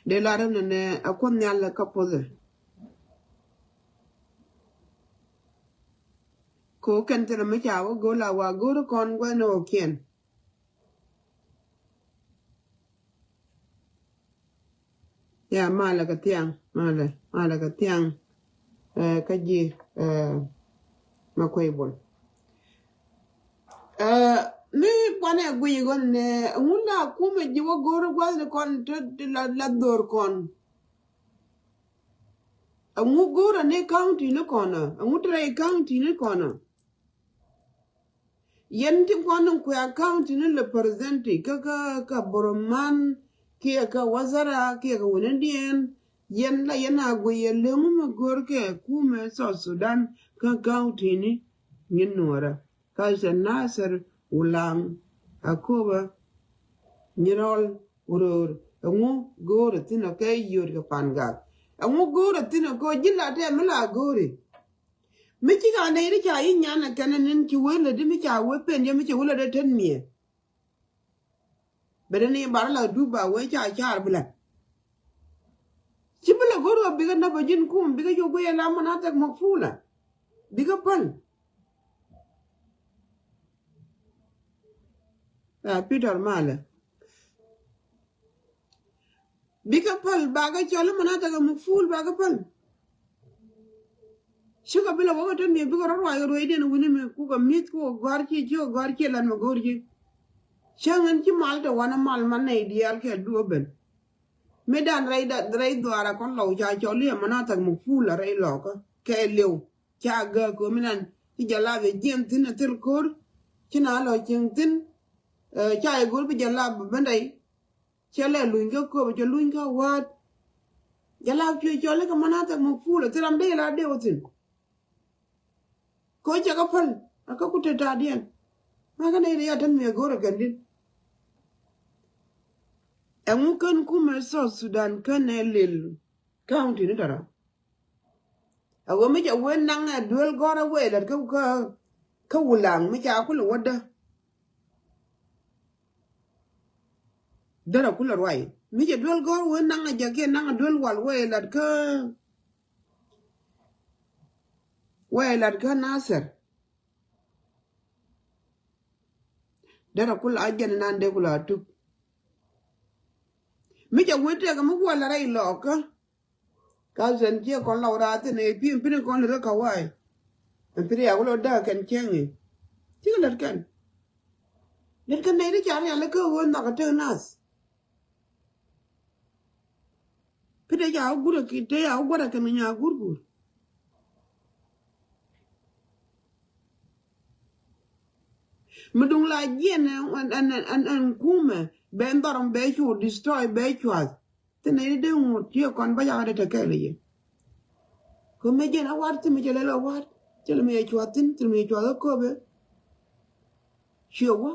Dee lar in nɛ a Kuoth Nhial kä puɔthɛ. Ko kɛn thilɛ mi ca wä go̱o̱r la wa go̱o̱r kɔn gua̱n ɛ wä kiɛn. Ya malɛ kɛ thiaŋ malɛ malɛ kɛ thiaŋ. Ɛ kä ji̱ ɛ ma kuey bol. Ɛ mi kuanɛ guiy ɣän nɛ ŋun la kumɛ ji̱ wä go̱o̱r gua̱th ni kɔn te la la dhor kɔn. Ɛŋu go̱o̱rä ni county ni kɔnä ɛŋu te rɛy county ni kɔnä. Yɛn ti kɔn in kuɛ county ni lɛ presenti kä kä kä Boroman kiɛ kä Wazara kiɛ kä wänädiɛn. Yɛn la yɛn a guiy yɛ leŋu mi go̱o̱r kɛ kumɛ South Sudan kä county ni nyin nuɔrä. Kä cɛ Nasir, Wulaŋ, Akoba, Nyirɔl, Wuror. Ɛŋu go̱o̱rä thin ɔ kɛ yio̱o̱t kɛ Pangak. Ɛŋu go̱o̱rä thin ɔ kɛ ji̱ la tɛ mi la go̱o̱ri. Mi ci ka nɛy ri ca yi nyan ɛ kɛn ɛ nin ci wee lätdi mi ca wee pen yɛ mi ci wee lätdɛ ten miɛ. Bɛ dee ni bar la dup ba wee ca car bi lat. Ci bi la go̱r ɣä bikɛ näp ɛ ji̱n kum bikɛ yio̱k guiy ɛ la manathɛk makfula. Bikɛ päl. Ɛ Peter malɛ. Bikɛ päl bakɛ cɔl i̱ manathɛk ɛ makful bakɛ päl. Cikɛ bi lɛ wä kä tän mi bikɛ rɔ ruac kɛ ruecdiɛn wi̱ni mi kukɛ mi̱th kukɛ gɔ̱a̱r ci ci kɛ gɔ̱a̱r ci lan mi go̱o̱r ci. Cäŋ ɛn ci mal tɛ wanɛ mal man nɛy diaal kɛl bi wä ben. Mi dan rɛy da rɛy dhuaar a kɔn lɔw ca cɔl i̱ ɛmɛ na thak mi puul a rɛy lɔkä kɛ liw. Ca gääk kɛ mi nan ci jɛ lap i̱ jiɛn thi̱n a thil ko̱r. Ci na lɔ cieŋ thi̱n. Ca i̱ go̱r bi jɛ lap ben rɛy. Cɛ lɛ luny kä köpɛ cɛ luny kä wa̱a̱t. Jɛ la cuɛ cɔl ikä manathɛk mɛ puul a thil ram dee la dee wä thi̱n. Kɛ cɛ kä päl a kä ku te ta̱a̱diɛn. Ma kä nɛy ri a tän mi a go̱r a kɛn din. Ɛŋu kän kumɛ South Sudan kän ɛ lil county ni tɔrɔ. A ɣöö mi ca wen naŋ ɛ duel gɔ̱rä wee lät kä kä kä Wulaŋ mi ca kulɛ wädä. Derɛ kulɛ ruac mi ca duel gɔ̱r wen naŋ ɛ jɛ kiɛ naŋ ɛ duel wal wee lät kä wee lät kä Nasir. Derɛ kulɛ a jɛn nan dee kulɛ a tup. Mi ca wen tɛk mi wal a rɛy lɔɔkä. Ka zɛn ciɛ kɔn lɔk raat thin ɛ pi̱i̱n pi̱n kɔn lät kä kawai. Ɛn pi̱n yak wä lɔ däk kɛn cieŋ i̱ cikɛ lät kɛn. Lät kɛn nɛy ti ca rial ikä ɣöö nhɔk ɛ tek nath. Pi te ca wä guut ɛ ki te ca wä guat ɛ kɛn kɛ nya guut guut. Mi duŋ la jiɛn ɛn ɛn ɛn ɛn kumɛ ben dhɔr ben cu destroy ben cuath. Thin nɛy ti dee ŋut ciɛ kɔn bä cakɛ dee te kɛɛl i̱ yɛ. Kɛ mëë jiɛn a wa̱r thim mi cɛ lɛl a wa̱r thil mi yɛ cuath thin thil mi yɛ cuath a köpɛ. Ciɛ wä.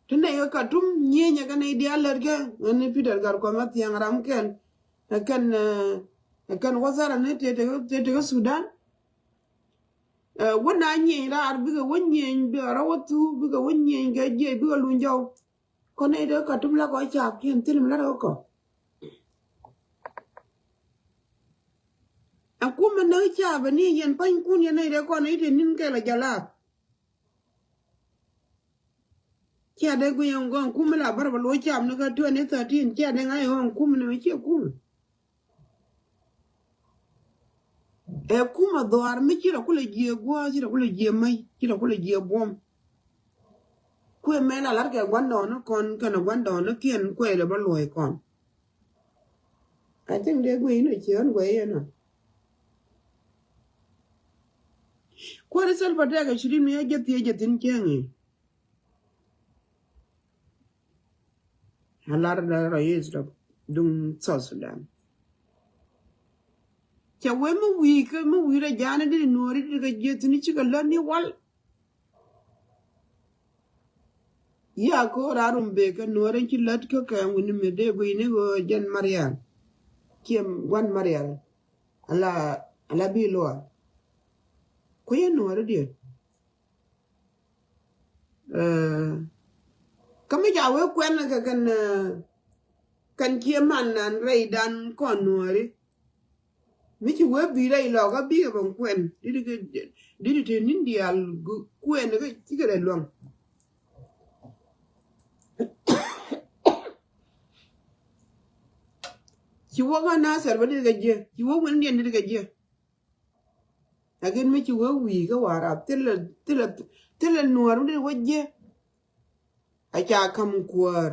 Ti nɛy kɛ Katum nyieenyɛ kɛ nɛy diaal lät kɛ ɣän ni Peter Gatkuɔth ma thiaŋ ram kɛn. Ɛ kɛn ɛ kɛn wäthara ni tëë tëë tëë kä Sudan. Ɛ wä na nyieny raar bikɛ wä nyieny bikɛ rɔ wä thuu bikɛ wä nyieny kɛ jiɛc bikɛ luny jɔw. Kɔn nɛy dee Katum la kɔ caap kiɛn thil mi la rɔ kɔ. Ɛ kumɛ näk caap ɛ ni yɛn panykun yɛn nɛy dee kɔn nɛy te ni̱n kɛl ɛ jalaap. Cia dee guiy ɛn gɔn kumɛ la bär bɛ luɔc caap ni kä twenty thirteen cia dee ŋa̱c ɛn gɔn kumɛ ni mɛ ciɛ kumɛ. Ɛ kumɛ dhɔaar mi ci rɔ kulɛ jiɛ gua̱a̱th ci rɔ kulɛ jiɛ mäc ci rɔ kulɛ jiɛ buɔ̱m. Kuɛ mɛ la la̱t kɛ gua̱ndɔɔŋni kɔn kɛnɛ gua̱ndɔɔŋni kiɛn kuɛ lɛ bä luɔ̱c kɔn. I think dee guiy inɔ ciɛ ɣän guiy inɔ. Kuäär Salva Kiir ɛ curit mi a jäth thiec jɛ thi̱n cieŋ i̱. A lar da rɔ yeth rɔ duŋ South Sudan. Cɛ wee mi wi̱i̱ kä mi wi̱i̱ rɔ ja̱a̱ni di nuɔ̱ɔ̱ri di kɛ jiɛ thi̱n cikɛ lät ni wal. Yi a ko̱o̱r a rum bekɛ nuɔ̱ɔ̱ri ci lät kä kɛ wi̱ni mi dee gui̱ni ɣöö jɛn Marial. Ciɛ gua̱n Marial. Ala ala bi luɔr. Kui̱ nuɔ̱ɔ̱ri diɛ. Kä mi ca wee kuɛn kɛ kɛn kɛn cie man nan rɛydan kɔn nuɔ̱ɔ̱ri. Mi ci wee bi rɛy lɔk a bikɛ bɛ kuɛn di̱t kɛ di̱t te ni̱n diaal kuɛn kɛ cikɛ rɛ luaŋ. Ci wä kä Nasir bä di̱t kɛ jiɛ ci wä wun diɛn di̱t kɛ jiɛ. Lakin mi ci wee wi̱i̱ kä Warap thilɛ thilɛ thilɛ nuɔ̱ɔ̱r mi dee wä jiɛ. A ca ka̱m kuäär.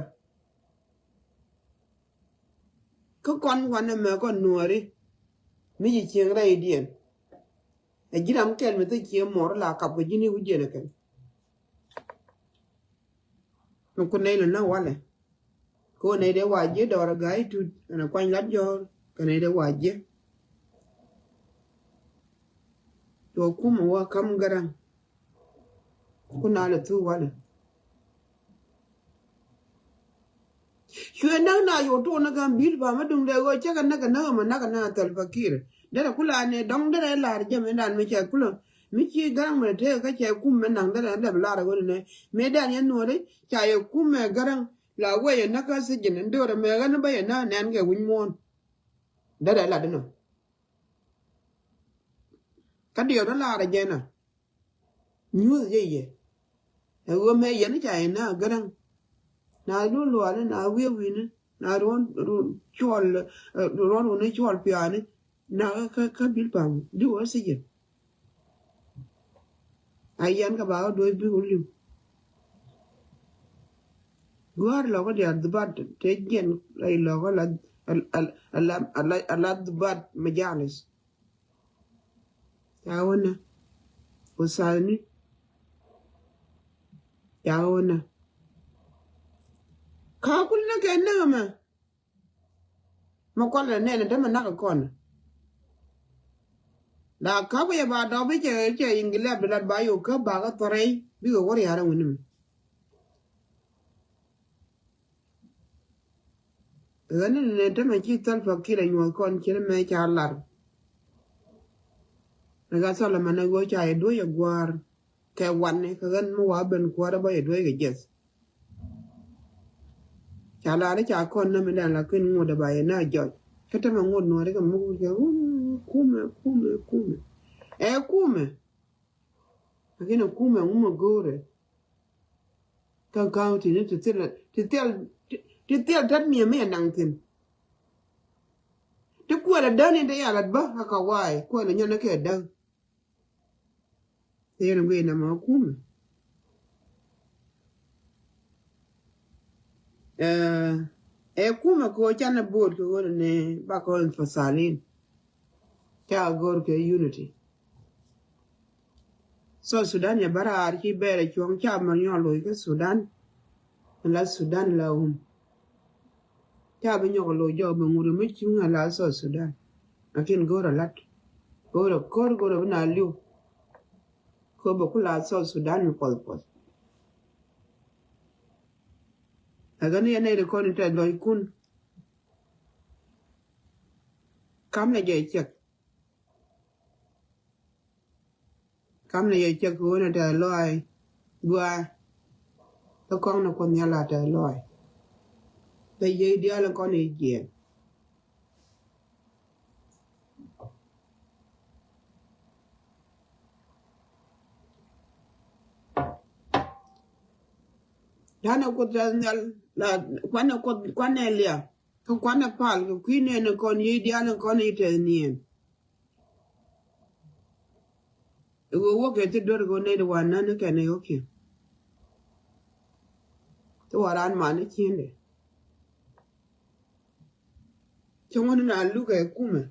Kä kɔn wanɛ mɛ kɔn nuɔ̱ɔ̱ri mi ci cieŋ rɛydiɛn. Ɛ ji̱n ram kɛl mi thil cieŋ mɔr la kap kɛ ji̱n i̱ wi̱cdiɛn ɛ kɛn. Mi kun nɛy lɛ näk walɛ. Kɛ ɣöö nɛy dee wa jiɛ dɔɔr a ga̱a̱c tut kɛnɛ kuany lat jɔ̱ɔ̱r kɛ nɛy dee wa jiɛ. Cuɔ kumɛ wä ka̱m Gäräŋ. Kun na lɛ thuk walɛ. Cuɛ näk na yo̱o̱ tuɔɔk ni ga̱a̱m bi̱i̱l ba mi duŋdɛ ɣöö cä kɛ näk kɛ näk ɛmɛ näk kɛ na Salva Kiir. Derɛ kula ni dɔ̱ŋ derɛ lar jɛ mi dan mi cɛ kulä mi ci Gäräŋ mi tëë kä cɛ kum mi naŋ derɛ dɛp lar ɣöö ni nɛ mi dan yɛ nuɔ̱ɔ̱ri ca yɛ kum mɛ Gäräŋ. La wee yɛ näk kä sijin in do̱rɛ mɛ ɣän bä yɛ näk nɛn kɛ wi̱ny muɔ̱ɔ̱n. Derɛ lat inɔ. Kä diɔt in laarɛ jɛn a nyuuth jɛ yɛ. Ɛ ɣöö mɛ yɛn i̱ ca yɛ näk Gäräŋ. Na luɔl luaani na wi̱i̱ wi̱i̱ni na ruɔ̱n cuɔl ruɔ̱n wuni cuɔl piaani. Nakä kä, kä Bilpam, di wä sijin. A yɛn kä ba wä duɔ̱c bik wä li̱w. Gua̱a̱r lɔkä diaal dhubat te jiɛn rɛy lɔkä la, la, la, la, la dhubat majalis. Ca wä nä. Wä salni. Ca wä nä. Ka kul nä kɛ nä mɛ. Ma kual nɛ nɛn dämɛ nak kɔn. La ka kuiɛ ba dɔp i̱ cɛ, cɛ Ingilɛ bi lat ba yo̱k kä bakä thɔrɛy bikɛ wä ria̱r wi̱ni mi. Ɣän ni nɛ tämɛ ci Salva Kiir a nyuɔth kɔn ci ni mɛ ca lar. Ni ka Solomon a ɣöö ca yɛ duɔ̱c a gua̱a̱r. Kɛ wanɛ kɛ ɣän mi wa ben kuäärä bä yɛ duɔ̱c kɛ jiɛth. Ca lar i̱ ca kɔn nämi dan lakin ŋot ɛ ba yɛ na jɔc. Kä tämɛ ŋot nuɔ̱ɔ̱ri kɛ muk kɛ kumɛ, kumɛ, kumɛ. Ɛ kumɛ. Lakin ɛ kumɛ ŋumɛ go̱o̱rɛ. Kä county ni ti thil, ti thil, ti, ti thil tat miɛ mi ɛ naŋ thin. Ti kuɛl ɛ däni ti yal at bä a ka waay kuɛl ɛ nyɔn ni kɛ däŋ. Thil guiy na ma kumɛ. Ɛ, ɛ kumɛ ko can a board ko wala ni ba ko in fasalin. Ca gor kɛ unity. So Sudan ya bara ar ki bɛrɛ cuɔŋ ca ma nyɔl loy kɛ Sudan. La Sudan la um. Ca bi nyɔk loy jɔk bi ŋuri mi cuŋ a la South Sudan. Lakin gor a lat. Gor a kor gor a bi na liu. Ko bä ku la South Sudan mi puɔth puɔth. Ɛ gän yɛn nɛy ti kɔn in tɛth lɔc kun. Kam nɛ jɛ cɛk. Kam nɛ jɛ cɛk kɛ ɣöö nɛ tɛth lɔc. Gua. Kä kɔŋ nɛ kuɔth nhial a tɛth lɔc. Bɛ yiey diaal in kɔn i̱ jiɛɛn. Danɛ kuoth tɛth nhial la kuanɛ kuoth kuanɛ lia kä kuanɛ pal kɛ kui̱ nɛn kɔn yiey diaal kɔn i̱ tɛth niɛn. I̱ ɣöö wäkɛ ti duer kɛ ɣöö nɛy ti wa nän kɛn i̱ ɣökiɛn. Ti wa raan man i̱ ciendɛ. Cä ŋun na lukɛ kumɛ.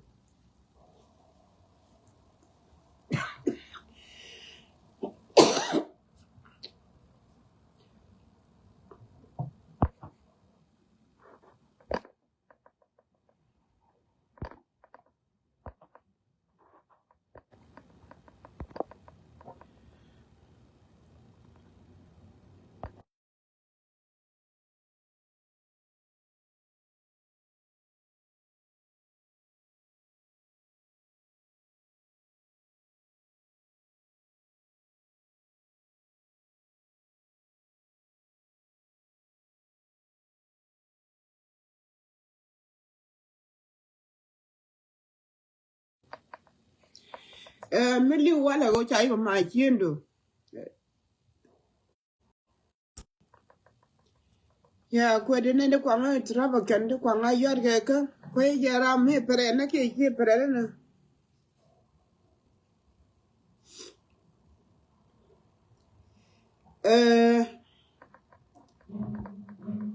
Ɛ mi li̱w walɛ ɣöö ca yikɔ ma ciëndu. Ya kuɛ di nɛn di kuaŋä traffic kɛn di kuaŋä yɔt kɛ kä kuɛ jɛ ram mi pɛrɛ nä kiɛ ciɛ pɛrɛ nä. Ɛ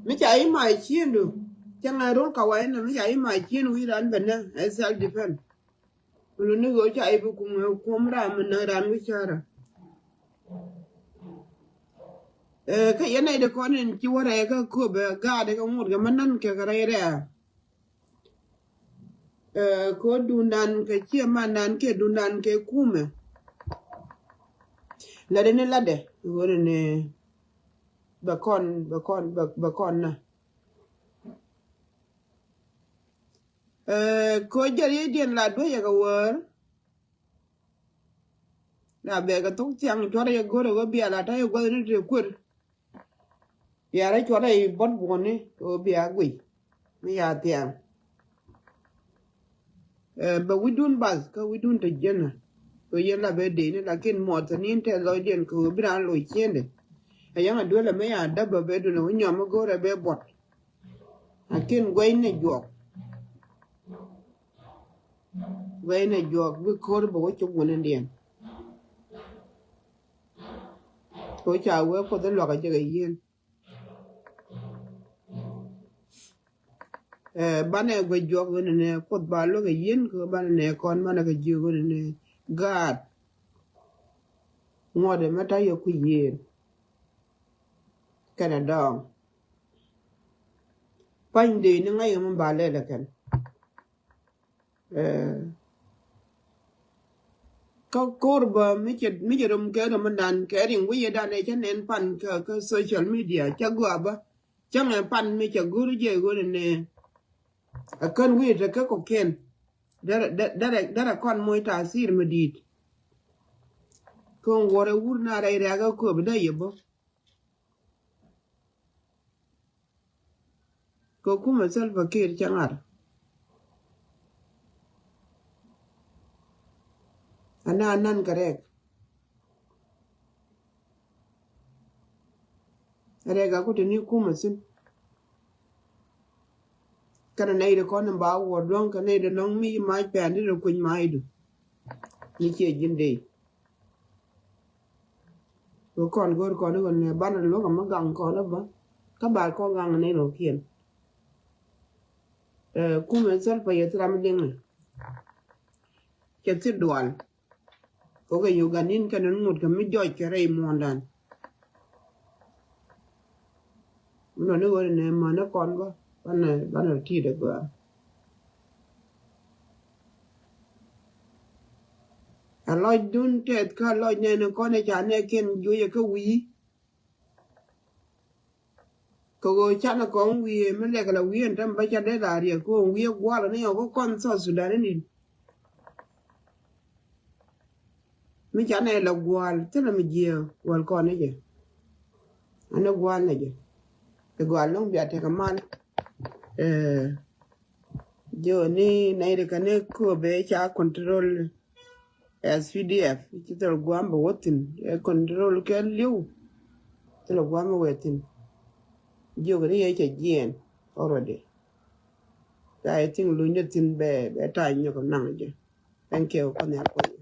mi ca yi ma ciëndu cɛ ŋa rol ka wai nä mi ca yi ma ciëndu wi̱i̱ ran bɛ nä ɛ self defense. Luni ɣöö ca i̱ bi kum ɛ kuɔm ram mi näk ran wi̱c cärä. Ɛ kä yɛn nɛy ti kɔn in ci wä rɛy kä köpɛ gaatdɛ kɛ ŋot kɛ mä nän kɛ kɛ rɛy rɛ̈ɛ̈. Ɛ kɛ ɣöö duundan kɛ ciɛ mandan kiɛ duundan kɛ kumɛ. Lätdɛ ni lätdɛ ɣöö ni bɛ kɔn bɛ kɔn bɛ kɔn nä. Ɛ kɛ ɣöö jɛ riecdiɛn la duecɛ kɛ wäär. La bɛ kɛ thok thiaŋ cuɔrɛ jɛ go̱rɛ ɣöö bia la ta̱yɛ gua̱thni te kuer. Bia rɛ cuɔrɛ i̱ buɔt buɔni kɛ ɣöö bia guic mi ya thiaŋ. Ɛ bɛ wi̱cdun bath kä wi̱cdun te jiɛn ɛ kɛ ɣöö yɛn la bɛ dee ni lakin muɔth ni in tɛth lɔcdiɛn kɛ ɣöö bi raan loc ciëndɛ. Ɛ yɛn a duelɛ mi ya däp bɛ bɛ dun ɛ wä nyɔm mi go̱rɛ bɛ buɔt. Lakin guɛcnɛ juɔk. Wee nɛ juɔk bi ko̱r bɛ wä cop wä ni diɛn. Kɛ wä ca wee Kuoth iluak a jɛ kɛ yien. Ɛ, banɛ guɛ juɔk ɣöö nɛ Kuoth ba luäk ɛ yien kɛ ɣöö banɛ nɛ kɔn banɛ kɛ jiök ɣöö nɛ gaat. Ŋuɔ̱t ɛmɛ ta̱yɛ kui̱ yien. Kɛnɛ dɔɔŋ. Pa̱ny dee ni ŋa̱c ɛmɛ ba lɛl ɛ kɛn. Ɛ, kä ko̱r bä mi cɛ, mi cɛ rom kɛ rom dan kɛ riŋ wi̱i̱ dan ɛ cä nɛn pan kä, kä social media cä gɔaa bä. Cä ŋɛ pan mi cɛ go̱r jɛ go̱r nɛ. Ɛ kän wi̱i̱ te kä kɔkiɛn. Derɛ, derɛ, derɛ kɔn moc tathir mi di̱i̱t. Kä ŋuɔrɛ wur na rɛy rɛ̈kä kööp dee yɛ bä. Kɛ kumɛ Salva Kiir cɛ ŋa̱r. Ana nan kɛ rɛk. Rɛk a ku te ni kumɛ thi̱n. Kɛnɛ nɛy ti kɔn in ba wuɔ duɔ̱ŋ kɛ nɛy ti nɔŋ mi mac pɛn ti rɛ kuny mac du. Ni ciɛ ji̱n dee. Kɛ kɔn go̱o̱r kɔn i̱ kɔn nɛ banɛ luɔ̱k ɛmɛ gaŋ kɔn i̱ bä. Kä ba kɔn gaŋ nɛy rɔ̱kiɛn. Ɛ, kumɛ Salva yɛ thil ram liŋɛ. Cɛ thil dual. Kɛ kɛ Uganda in kɛn in ŋut kɛ mi jɔc kɛ rɛy muɔ̱ɔ̱ndan. Mi lɔ ni ɣöö nɛ mänä kɔn bä banɛ, banɛ ti̱i̱t ɛ gɔaa. Ɛ lɔcdun tɛth kä lɔc nɛn kɔn ɛ ca nɛ kɛn juɔcɛ kä wi̱i̱. Kɛ ɣöö canɛ kɔŋ wi̱i̱ mi lɛk la wi̱i̱ ɛn tɛm bä ca dee la riɛk kɛ ɣöö wi̱i̱ ɛ gua̱a̱r ni ɣöö kä kɔn South Sudan in. Mi canɛ la gua̱a̱r thilɛ mi jiɛ wäl kɔn ni jɛ. Anɛ gua̱a̱r ni jɛ. Kɛ gua̱a̱r lɔ̱ŋ bia tekɛ mal. Ɛ, jiɔ ni nɛy ri kɛ ni kööbɛ ca control. S P D F ci thil gua̱a̱m bɛ wä thi̱n, ɛ control kɛ li̱w. Thil gua̱a̱m bɛ wä thi̱n. Jiök ni yɛ cɛ jiɛɛn already. Ka I think luny ni thi̱n bɛ, bɛ ta̱a̱ nyɔk naŋ jɛ. Thank you. Kɔn nhial kuɔth.